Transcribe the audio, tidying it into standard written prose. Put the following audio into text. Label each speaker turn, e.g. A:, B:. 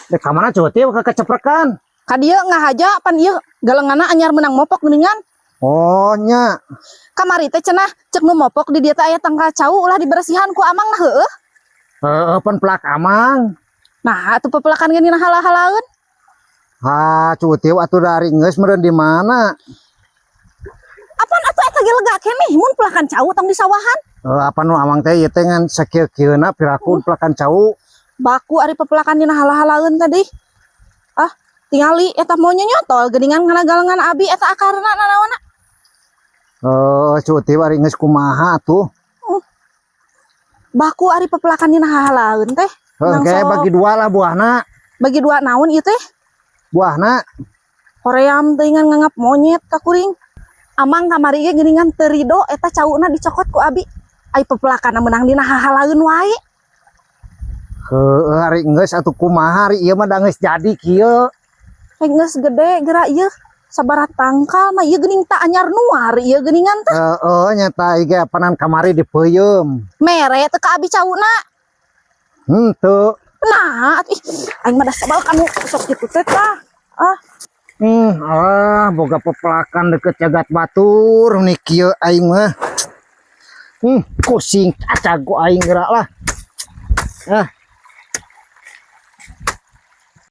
A: Dek ka mana coba teh ka keceprekan?
B: Ka dieu ngahaja, pan ieu galenganna anyar menang mopok geuningan.
A: Oh nya.
B: Kamari teh cenah cek nu mopok di dieu teh aya tangkal cau, ulah dibersihan ku amang nah heueuh.
A: Heeh, pan pelak amang.
B: Nah, atuh pepelakan gini nah hala-halaeun.
A: Ha, cuti atuh dari geus meureun di mana?
B: Apaan atuh eta ge lega keneh mun pelakan cau tong di sawahan.
A: Eh, apa nu amang teh ieu teh ngan sakieu-kieuna piraku pelakan cau.
B: Baku ari pepelakan dina hala-halaeun tadi. Ah, tingali eta mau nyonyotol geuningan kana galengan abi eta akarna nanaonna.
A: Eh, cuti ari geus kumaha atuh?
B: Baku ari pepelakan dina halaeun teh.
A: Heuh,
B: Nang
A: kayak
B: sok.
A: Bagi dua lah buahna.
B: Bagi dua naon ieu teh?
A: Buahna.
B: Hoream teuingan nganggap monyet ka kuring. Amang kamari ge geuningan teu rido eta cauna dicokot ku abi. Ai pepelakan menang dina hahalaeun wae.
A: Heueuh, ari geus atuh kumaha, ari ieu mah da geus jadi kieu.
B: Eh, geus gede geura ieu. Sabaraha tangkal mah ieu geuning tak anyar nuar ieu geuningan teh.
A: Heeh, nyata ieu ge apanan kamari dipeuyeum.
B: Mere teu ka abi cauna?
A: Henteu.
B: Nah, atuh, ih, aing mah da sebal kanu sok kitu teh tah. Ah,
A: Ah, boga pepelakan deket jagat batur nih kieu aing mah. Pusing cacag ku aing gerak lah. Ah.